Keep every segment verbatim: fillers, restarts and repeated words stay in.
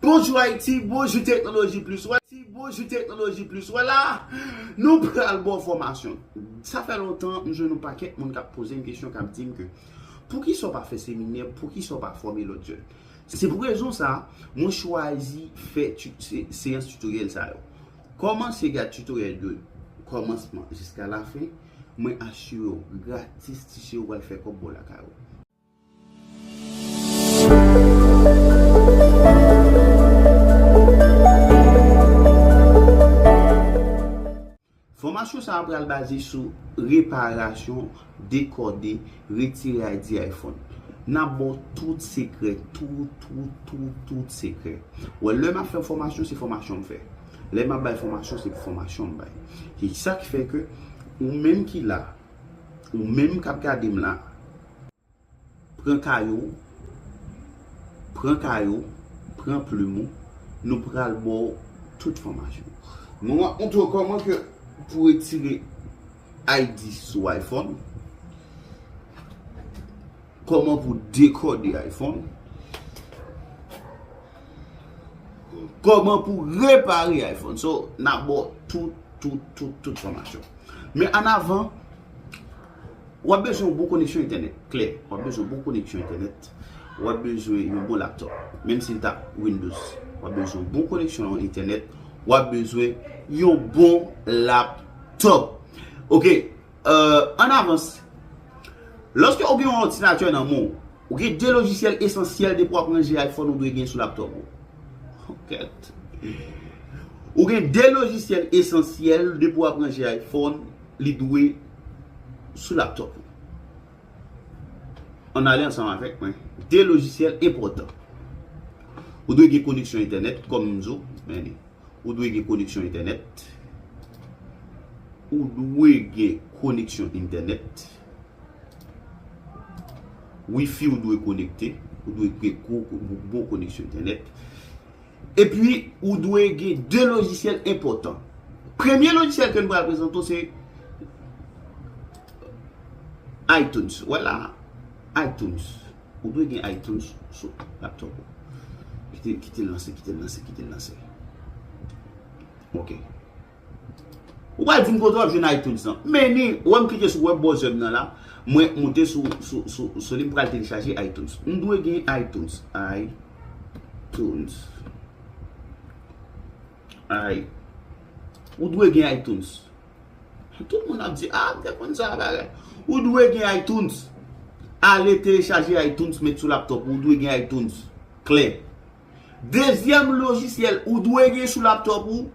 Bonjou Ayiti, bonjou Teknoloji Plis. Wè, Ayiti, bonjou Teknoloji Plis. Wè la, nou pral ba w fòmasyon. Sa fè lontan, m jwenn yon pakèt moun k ap poze m kesyon, k ap di m ke poukisa w pa fè seminè, poukisa w pa fòme lòt jèn. Se pou rezon sa a, mwen chwazi fè ti-, se-, seyans titoryèl sa yo. Kòmanse gad titoryèl yo, kòmansman jiska lafen, mwen asire w, gratis, ti se ou pral fè kòb bò lakay ou. Fòmasyon sa a pral baze sou reparasyon, dekòde, retire I D iPhone. N ap ba w tout sekrè, tout, tout, tout, tout sekrè. Wè, lè m ap fè fòmasyon, se fòmasyon m fè. Lè m ap bay fòmasyon, se fòmasyon m bay. Se sa k fè ke ou menm ki la, ou menm k ap gade m la, pran kaye w, pran kaye w, pran plim ou, nou pral ba w tout fòmasyon. Nou ap montre w kòman ke pou retire I D sou iPhone, kòman pou dekòde iPhone, kòman pou repare iPhone. So, n ap ba w tout, tout, tout, tout fòmasyon. Men ann avan, w ap bezwen yon bon koneksyon entènèt. Klè, w ap bezwen yon bon koneksyon entènèt. W ap bezwen yon bon laptòp. Menm si l ta Windows, w ap bezwen yon bon koneksyon entènèt. W ap bezwen yon bon laptòp. Oke, euh, ann avans. Lòske w gen yon òdinatè nan men w, ou gen de lojisyèl esansyèl depi w ap ranje iPhone ou dwe gen sou laptòp ou. Kèt. Ou gen de lojisyèl esansyèl depi w ap ranje iPhone, li dwe sou laptòp ou. Ann ale ansanm avèk mwen. De lojisyèl enpòtan. Ou dwe gen koneksyon entènèt, kòm m di w, men li. Ou dwe gen koneksyon entènèt. Ou dwe gen koneksyon entènèt. Wifi ou dwe konekte. Ou dwe gen gwo, bon koneksyon entènèt. Epi, ou dwe gen de lojisyèl enpòtan. Premye lojisyèl ke n pral prezante w se iTunes. Wè la, iTunes. Ou dwe gen iTunes sou laptòp ou. Kite, kite l lanse, kite l lanse, kite l lanse. Oke. Ou pral di m kote w ap jwenn iTunes lan. Men ni, ou wè m klike sou web browser m nan la, mwen moute sou, sou, sou, sou li, m pral telechaje iTunes. M dwe gen iTunes. iTunes. Ay. Ou dwe gen iTunes. Tout moun ap di, "Ah, m te konn sa, bagay." Ou dwe gen iTunes. Ale telechaje iTunes, met sou laptòp ou. Ou dwe gen iTunes. Klè. Dezyèm lojisyèl ou dwe gen sou laptòp ou.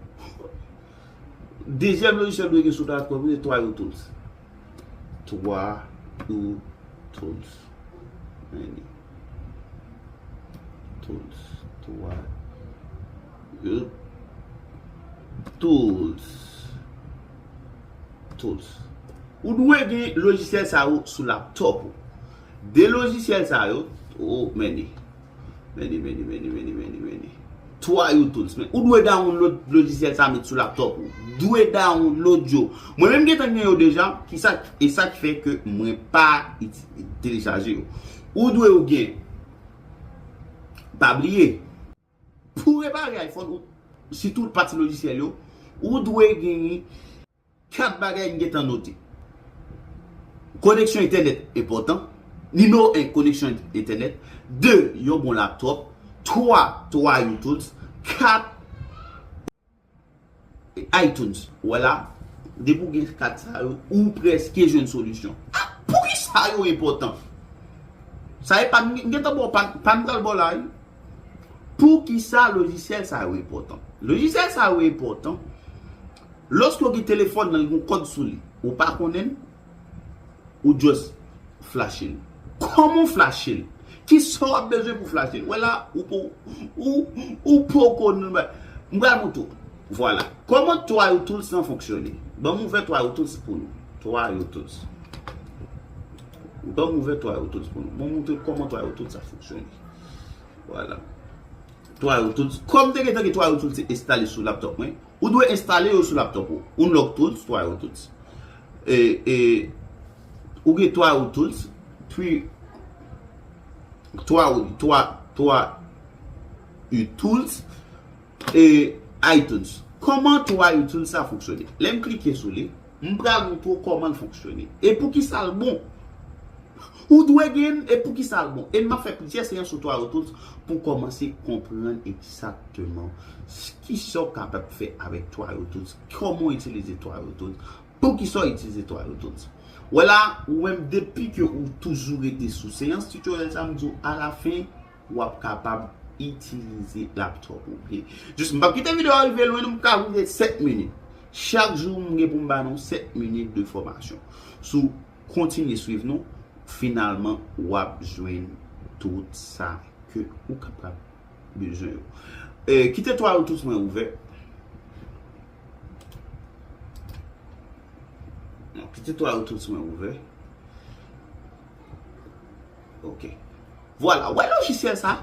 Dezyèm lojisyèl ou dwe gen sou laptòp ou, se Twa U Tools. Twa U Tools. Men li. Tools. Twa U Tools. Tools. Ou dwe gen lojisyèl sa yo sou laptòp ou. De lojisyèl sa yo, oh, men li. Men li, men li, men li, men li, men li, men li. Twa U Tools, men ou dwe download lojisyèl sa met sou laptòp ou. Dwe download yo. Mwen menm gentan gen yo deja, ki sa, e sa ki fè ke mwen pa iti-, telechaje yo. Ou dwe yo gen. Pa bliye, pou repare iPhone, ou, sitou pati lojisyèl yo, ou dwe gen kat bagay m gentan note. Koneksyon entènèt enpòtan. Nimewo en, koneksyon entènèt. De, yon bon laptòp. Twa, Twa U Tools. Kat, iTunes. Wè la, depi w gen kat sa yo, ou prèske jwenn solisyon. Ah, poukisa yo enpòtan? Sa e pa m, m gentan ba w pa, pa m pral ba w la, wi. Poukisa lojisyèl sa yo enpòtan? Lojisyèl sa yo enpòtan. Lòske w gen telefòn nan, li gen kòd sou li, ou pa konnen l, ou just flache l. Kòman w flache l? Kisa w ap bezwen pou flache l? Wè la, ou po, ou, ou poko konn. M pral montre w. Vwala. Kòman Twa U Tools lan fonksyone? Ban m ouvè Twa U Tools pou nou. Twa U Tools. Ban m ouvè Twa U Tools pou nou. Ban m montre kòman Twa U Tools sa fonksyone. Vwala. Twa U Tools. Kòm te gentan gen Twa U Tools enstale sou laptòp mwen, ou dwe enstale yo sou laptòp ou. Unlock Tools, Twa U Tools. E, e, ou gen Twa U Tools, pi Twa U, Twa, Twa, U Tools e iTunes. Kòman twa U Tools sa fonksyone? Lè m klike sou li, m pral montre w kòman l fonksyone. E poukisa l bon? Ou dwe gen l, e poukisa l bon? E m ap fè plizyè seyans sou twa U Tools pou w kòmanse konprann egzakteman s- kisa w kapab fè avèk twa U Tools, kòman w itilize twa U Tools, poukisa w itilize twa U Tools. Wè la, ou menm depi ke ou toujou rete sou seyans tutorial sa, m di w alafen, w ap kapab itilize laptop ou byen. Jis, m p ap kite videyo a rive lwen, non, m ka rive sèt minit. Chak jou, m gen pou m ba nou sèt minit de fòmasyon. Si w kontinye swiv nou, finalman, w ap jwenn tout sa ke ou kapab bezwen yo. E, kite twa U Tools mwen ouvè. Non, kite twa U Tools mwen ouvè. Ok. Vwala, wè lojisyèl sa?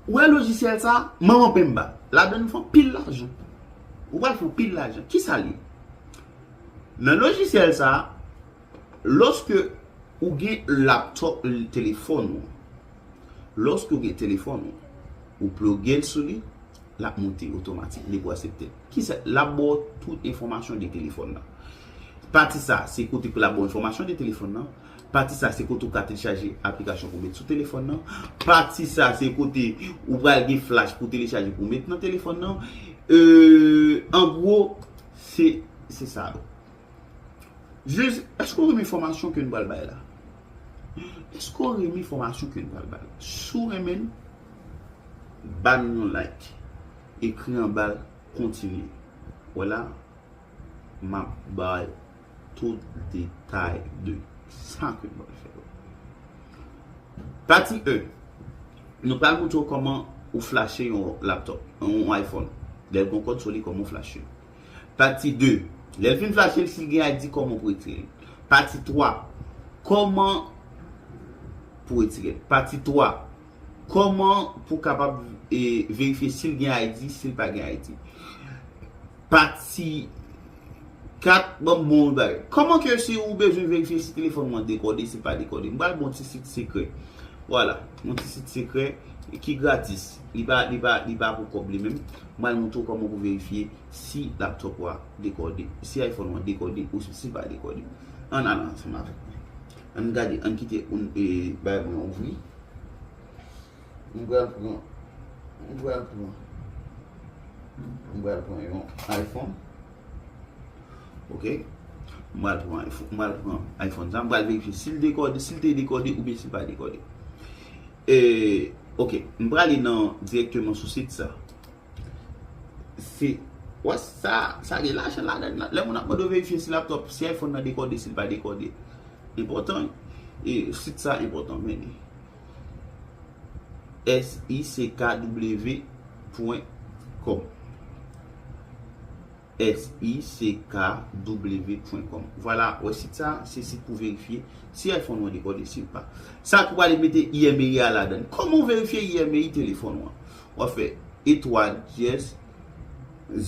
Wè lojisyèl sa? Manman penmba. Ladan n fè anpil lajan. Ou pral fè anpil lajan. Kisa l ye? Nan lojisyèl sa, lòske ou gen laptop, telefòn ou, lòske ou gen telefòn ou, ou ploge l sou li, l ap monte otomatik depi w aksepte l. Kisa? L ap ba w tout enfòmasyon de telefòn nan. Pati sa, se kote pou l ap ba w enfòmasyon de telefòn nan. Pati sa, se kote ou ka telechaje aplikasyon pou met sou telefòn nan. Pati sa, se kote ou pral gen flash pou telechaje pou met nan telefòn nan. E, an gwo, se, se sa yo. Jis, èske w renmen fòmasyon ke n pral bay la? Èske w renmen fòmasyon ke n pral bay la? Si w renmen l, ba n yon like. Ekri anba l, kontinye. Wè la, m ap bay tout detay de sa ke n pral fè. Pati en. Nou pral montre w kòman ou flache yon laptop, yon iPhone. Lè l gen kòd sou li, kòman w flache l. Pati de. Lè l fin flache l, si l gen I D, kòman pou retire l. Pati twa. Kòman pou retire l. Pati twa. Kòman pou kapab, e, verifye si l gen I D, si l pa gen I D. Pati kat, ban m bon bagay. Kòman ke si ou bezwen verifye si telefòn ou an dekòde, si l pa dekòde? M pral ba w yon ti sit sekrè. Vwala, yon ti sit sekrè ki gratis. Li pa, li pa, li pa pou kòb li menm. M pral montre w kòman pou verifye si laptop ou a dekòde, si iPhone ou an dekòde ou si l pa dekòde. Ann al ansanm avèk mwen. Ann gade, ann kite, e, bagay mwen ouvri. M pral pran, m pral pran, m pral pran yon iPhone. Ok? M pral pran iPhone, m pral pran iPhone sa. M pral verifye si l dekòde, si l te dekòde oubyen si l pa dekòde. E, ok, m prale nan, dirèkteman sou sit sa. Se, wè sa, sa gen lajan ladan l. Lè moun ap mande w verifye si laptop, si iPhone nan dekòde, si l pa dekòde. Enpòtan, e sit sa enpòtan, men li. S I C K W pwen kòm. S I C K W pwen kòm. Vwala, wè sit sa, se sit pou verifye si iPhone ou an dekòde, si l pa. Sa k ou prale mete I M E I a ladan l. Kòman w verifye I M E I telefòn ou an? W ap fè etwal dyèz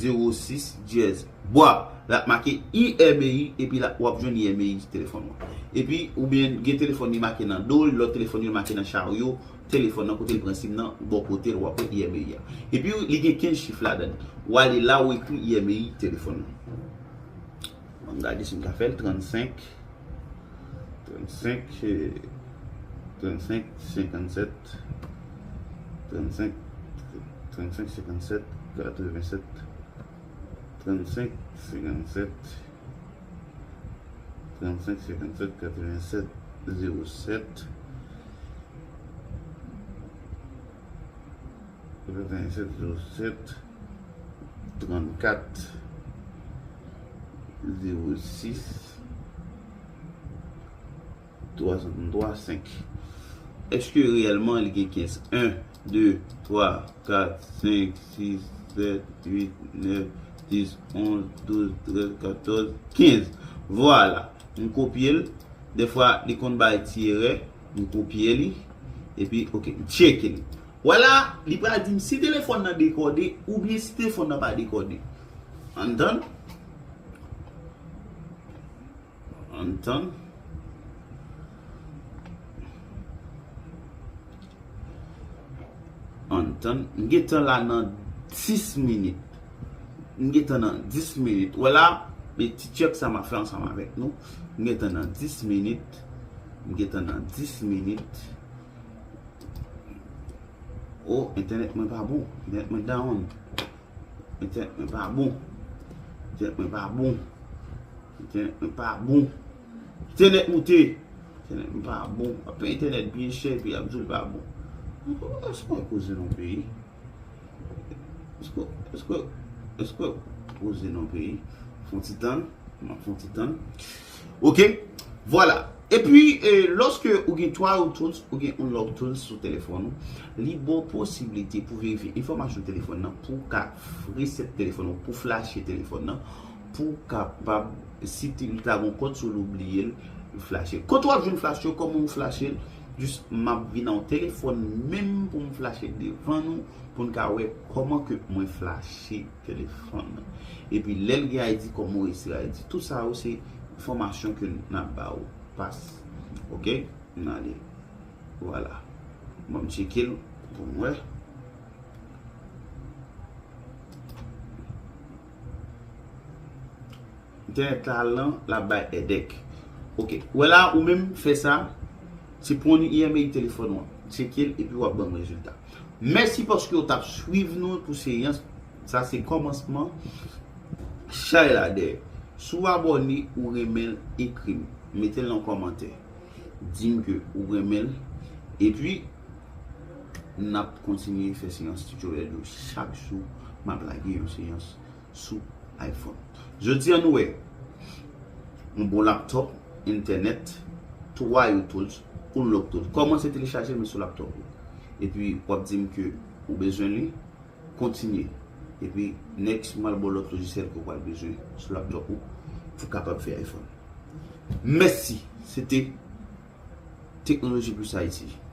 zewo sis dyèz. Bwa, l ap make I M E I, epi la, w ap jwenn I M E I telefòn ou an. Epi, oubyen gen telefòn li make nan do l, lòt telefòn yo make nan charyo telefòn nan, kote l pran sim nan, bò kote l, w ap wè I M E I a. Epi, li gen kenz chif ladan l. W ale la, w ekri I M E I telefòn nan. Ann gade si m ka fè l, trannsenk, trannsenk, eh, trannsenk senkannsèt, trannsenk, trannsenk senkannsèt, katrevensèt, trannsenk senkannsèt, trannsenk senkannsèt, katrevensèt, zewo sèt, katrevensèt, zewo sèt, trannkat, zewo sis, twa san twa senk. Èske reyèlman li gen kenz? En, de, twa, kat, senk, sis, sèt, uit, nèf, dis, onz, douz, trèz, katòz, kenz. Vwala. M kopye l. Dèfwa, li konn bay ti erè. M kopye li. Epi, ok, m tcheke l. Vwala, li pral di m si telefòn nan dekòde oubyen si telefòn nan pa dekòde. Ann tann. Ann tann. Ann tann, m gentan la nan dis minit. M gentan nan dis minit. Wè la, e ti tchèk sa m ap fè ansanm avèk nou. M gentan nan dis minit. M gentan nan dis minit. O, entènèt mwen pa bon. Entènèt mwen down. Entènèt mwen pa bon. Entènèt mwen pa bon. Entènèt mwen pa bon. Entènèt moute. Entènèt mwen pa bon. Apre entènèt byen chè epi y ap di w li pa bon. Èske w koze nan peyi? Èske, èske, èske w koze nan peyi? Fon ti tann. M ap fon ti tann. Ok. Vwala. Epi, e, lòske ou gen twa U tools, ou gen Unlock tools sou telefòn ou, li ba w posiblite pou verifye enfòmasyon telefòn nan, pou w ka reset telefòn ou, pou flache telefòn nan, pou w kapab, si te, li ta gon kòd sou li, w bliye l, flache l. Kote w ap jwenn flash yo, kòman w flache l? Jis m ap vin nan yon telefòn menm pou m flache devan nou, pou n ka wè kòman ke mwen flache telefòn nan. Epi lè l gen I D, kòman w resi I D. Tout sa yo se enfòmasyon ke n ap ba w. Pas. Ok? N ale. Vwala. Bon, m tcheke l pou m wè. Entènèt la al lan, l ap bay èdèk. Ok. Wè la, ou menm fè sa, se pran yon I M E I telefòn ou an. Tcheke l epi w ap ban m rezilta. Mèsi paske w t ap swiv nou pou seyans. Sa se kòmansman chay la dèyè. Si w abòne, ou renmen l, ekri m. Mete l nan kòmantè. Di m ke ou renmen l. Epi, n ap kontinye fè seyans tutorial yo chak jou. M ap lage yon seyans sou iPhone. Jodi a nou wè yon bon laptop, entènèt, twa U tools, Unlock tools. Kòmanse telechaje l men sou laptop ou. Epi w ap di m ke ou bezwen li, kontinye. Epi next m al ba w lòt lojisyèl ke w pral bezwen sou laptop ou pou kapab fè iPhone. Mèsi. Se te Technologie Plus Haïti.